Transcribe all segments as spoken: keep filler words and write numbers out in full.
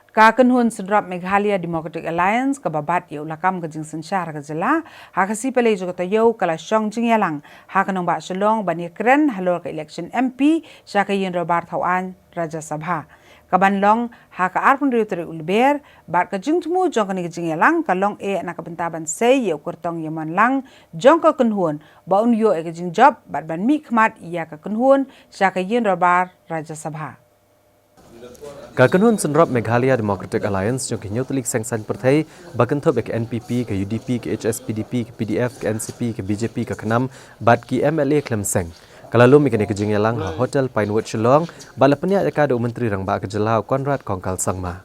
Ka kynhun synrop Meghalaya Democratic Alliance kaba bat ïa u lakam ka jingsynshar ka jylla ha ka sngi Palei jong ka taïew ka la shong jingïalang ha ka nongbah Shillong ban ïakren halor ka election M P sha ka ïing dorbar thaw aiñ Rajya Sabha, kaban long ha ka arphew hynriew tarik u Lber. Bad ka jingthmu jong kane ka jingïalang ka long eh na ka bynta ban sei ïa u kyrtong ïamon lang jong ka kynhun ba un ïoh ïa ka jingjop bad ban mihkhmat ïa ka kynhun sha ka ïing dorbar Rajya Sabha. Ka kynhun synrop Meghalaya Democratic Alliance jong ki hynñiew tylli ki seng saiñ pyrthei ba kynthup ïa ka N P P, ka U D P, ka H S P D P, ka P D F, ka N C P, ka B J P, ka KHNAM bad ki M L A khlem seng, ka la lum ïa kane ka jingïalang ha Hotel Pinewood Shillong bad la pynïaid ïa ka da u Myntri Rangbah ka jylla u Conrad Kongkal Sangma.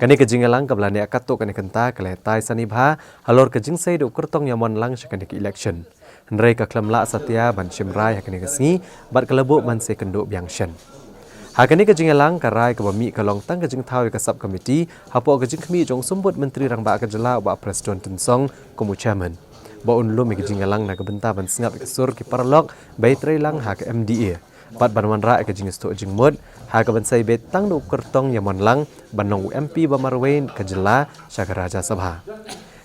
Kane ka jingïalang kaba la neh katto katne kynta ka la ïatai sani bha halor ka jingsei da u kyrtong ïamon lang sha kane ka election. Hynrei ka khlem lah satia ban shim rai ha kane ka sngi bad ka la buh ban sa ïakynduh biang shen. Ha kane ka jingïalang ka rai kaba mih ka long tang ka jingthaw ïa ka sub committee hapoh ka jingkhmih jong u Symbud Myntri Rangbah ka jylla u Bah Prestone Tynsong kum u chairman, ba un lum ïa ka jingïalang na ka bynta ban sngap ïa ka sur ki paralok ba ïatrei lang ha ka M D A bad ban wanrah ïa ka jingïasyllok jingmut ha kaban sa ïabeit tang da u kyrtong ïamon lang ban long u M P ba marwei ka jylla sha ka Rajya Sabha.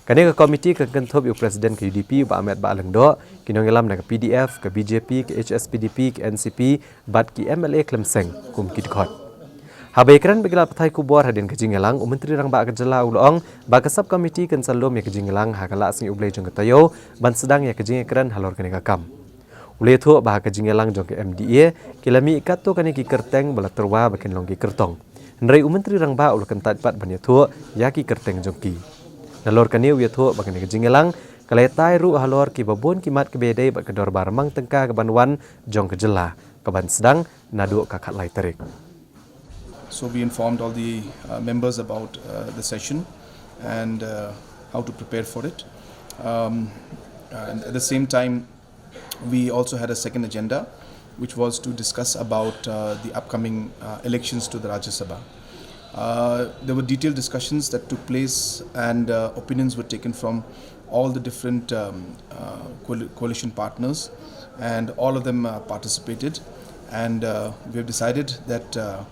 Kane ka komiti ka kynthup ïa u president ka U D P u Bah Ahmed Bah Lyngdoh, ki nongïalam na ka P D F, ka B J P, ka H S P D P, ka N C P bad ki M L A khlem seng kum ki dkhot. Haba ïakren bad ki lad pathai khubor hadien ka jingïalang, u Myntri Rangbah ka jylla u la ong ba ka sub committee kan sa lum ïa ka jingïalang ha ka lad sngi U Blei jong ka taïew ban sdang ïa ka jingïakren halor kane ka kam. U la ïathuh ba ha ka jingïalang jong ka M D A ki la mih katto katne ki kyrteng ba la tyrwa ba kin long ki kyrtong. Hynrei u Myntri Rangbah u la kyntait pat ban ïathuh ïa ki kyrteng jong ki. Nalor kane u ïathuh ba kane ka jingïalang ka la ïatai ruh halor kiba bun ki mat kiba ïadei bad ka dorbar mang tyngka kaban wan jong ka jylla kaban sdang naduh ka khatlai tarik. So we informed all the uh, members about uh, the session and uh, how to prepare for it. Um, and at the same time, we also had a second agenda, which was to discuss about uh, the upcoming uh, elections to the Rajya Sabha. Uh, there were detailed discussions that took place, and uh, opinions were taken from all the different um, uh, coal- coalition partners, and all of them uh, participated. And uh, we have decided that uh,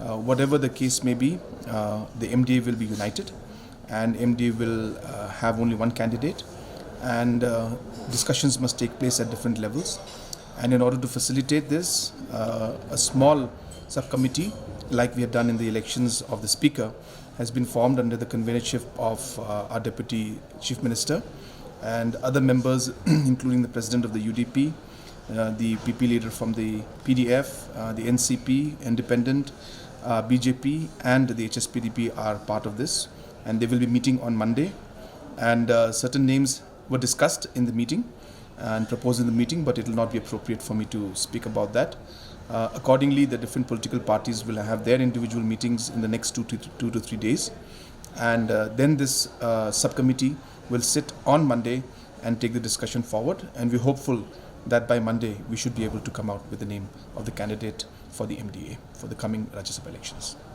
uh, whatever the case may be, uh, the M D A will be united, and M D A will uh, have only one candidate, and uh, discussions must take place at different levels. And in order to facilitate this, uh, a small subcommittee, like we had done in the elections of the speaker, has been formed under the convenership of uh, our Deputy Chief Minister and other members, including the President of the U D P, uh, the P P leader from the P D F, uh, the N C P, Independent, uh, B J P, and the H S P D P are part of this. And they will be meeting on Monday. And uh, certain names were discussed in the meeting and proposed in the meeting, but it will not be appropriate for me to speak about that. Uh, accordingly, the different political parties will have their individual meetings in the next two to, two to three days. And uh, then this uh, subcommittee will sit on Monday and take the discussion forward. And we're hopeful that by Monday, we should be able to come out with the name of the candidate for the M D A for the coming Rajya Sabha elections.